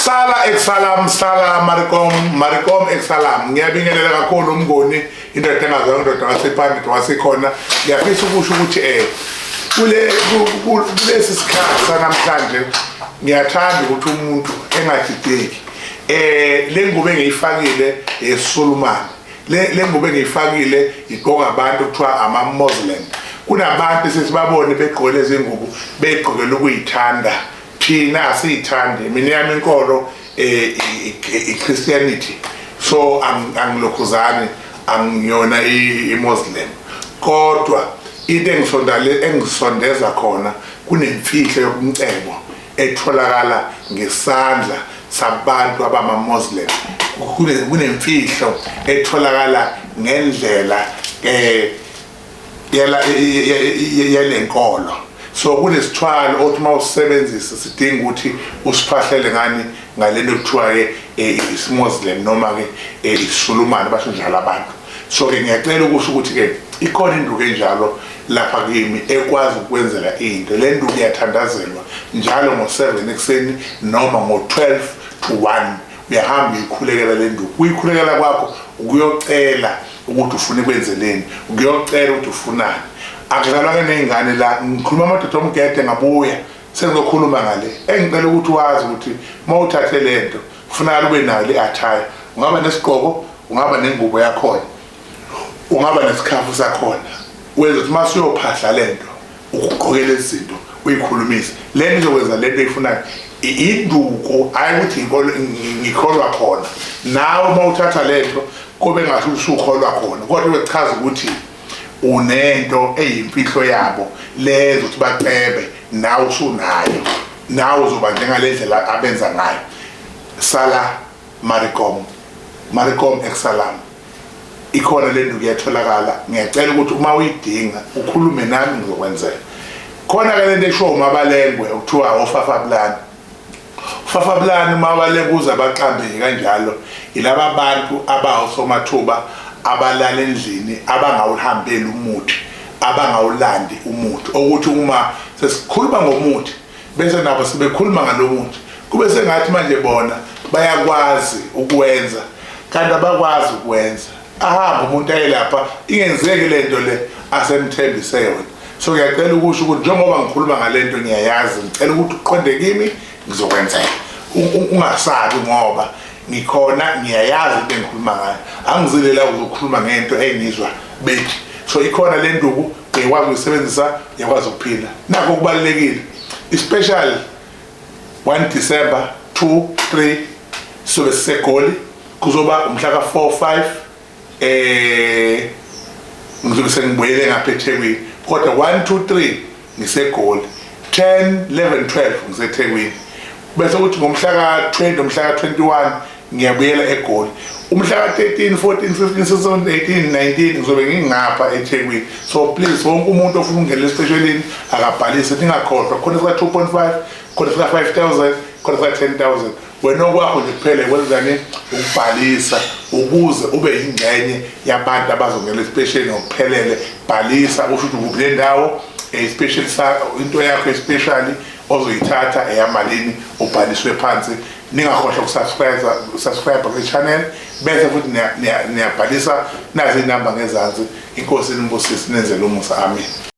Sala eksalam, sala Marikom, Marikom eksalam. Ngiyabingelela kakhulu umngoni, indoda engazalwa indoda wasePandit wasekhona. Ngiyafisa ukusho ukuthi kule kulesi sikhathi sanamhlanje ngiyathanda ukuthi umuntu engadideki. Le ngubo engiyifakile yeSulumane. Le ngubo engiyifakile igqoka abantu kuthiwa ama Muslim. Kunabantu sesibabone begqoke lezi ngubo begqokela ukuyithanda. Thina asiyithandi. Mina yami inkolo i-Christianity, so angilokhuzani, angiyona i-Muslim, kodwa into engisondale engisondeza khona kunemfihlo yokumcebo etholakala ngesandla sabantu abama-Muslim. Kunemfihlo etholakala ngendlela yala yalenkolo. So kunesithwalo othi uma usebenzisa sidinga ukuthi usiphahlele ngani, ngalento kuthiwa ke isiMuslim noma ke isiSulumane, basho njalo abantu. So ke ngiyacela ukusho ukuthi ke ikhona induku enjalo lapha kimi ekwazi ukwenzela into. Le nduku iyathandazelwa njalo ngo-7 ekuseni noma ngo-12 to 1. Uyahamba uyikhulekela le nduku. Uyikhulekela kwakho ukuyocela ukuthi ufuna ikwenzeleni, ukuyocela ukuthi ufunani. Akudlalwa ke ney'ngane la. Ngikhuluma amadoda omgede, ngabuya sengizokhuluma ngale. Engicela ukuthi wazi ukuthi uma uthathe le nto kufunakala ube nayo le attire. Ungaba nesigqoko, ungaba nengubo yakhona, ungaba nesikhafu sakhona. Wenza ukuthi uma siyophahla le nto ukugqoke lezi zinto, uyikhulumise le nto, izokwenza le nto oyifunayo. Induku, hhayi ukuthi ngikholwa khona. Nawe uma uthatha le nto kube ngasho usukholwa khona, kodwa bekuchaza ukuthi unento eyimfihlo yabo lezo ukuthi bacebe, nawe usunayo, nawe uzoba njengale ndlela abenza ngayo. Sala Marikom, Marikom eksalam. Ikhona le nduku, iyatholakala. Ngiyacela ukuthi uma uyidinga ukhulume nami, ngizokwenzela khona ke lento eshiwo uMabalengwe okuthiwa ofafabulani. Ufafabulani uMabalengwe uze abaqambe kanjalo, ilaba bantu abawosomathuba abalala endlini, abangawuhambeli umuthi, abangawulandi umuthi, okuthi uma sesikhuluma ngomuthi bese nabo sebekhuluma ngalo muthi, kube sengathi manje bona bayakwazi ukwenza kanti abakwazi ukwenza. Ahambe umuntu aye lapha, ingenzeki lento le asemthembise yona. So ngiyacela ukusho ukuthi njengoba ngikhuluma ngale nto ngiyayazi. Ngicela ukuthi uqonde kimi, ngizokwenzela. Ungasabi ngoba ngikhona, ngiyayazi into engikhuluma ngayo. Angizile la ukuzokhuluma ngento engizwa bethi. So ikhona le nduku, uyakwazi ukuyisebenzisa, uyakwazi ukuphila. Nakho kubalulekile, especially 1 December, 2, 3 sobe siseGoli. Kuzoba umhla ka 4, 5 ngizobe sengibuyele ngapha eThekwini, kodwa 1, 2, 3 ngiseGoli, 10, 11, 12 ngiseThekwini, bese kuthi ngomhla ka-20, umhla ka-21 ngiyabuyela eGoli. Umhla ka-13, 14, 15, 16, 18, 19 ngizobe ngingapha eThekwini. So please, wonke umuntu ofuna ukungena esipeshelini akabhalise, ningakhohlwa. Khona sika-2.5, khona sika-5000, khona sika-10,000. Wena okwakho nje kuphela kwenzani? Ukubhalisa ukuze ube yingxenye yabantu abazongena esipesheli ngokuphelele. Bhalisa, usho ukuthi ukuphi le ndawo, special into yakho especially ozoyithatha eyamalini, ubhaliswe phansi. Ningakhohlwa ukusubscribe, subscribe kwi-channel, bese futhi niyabhalisa. Nazi inamba ngezansi. Inkosi inibusise, nenzele umusa. Amen.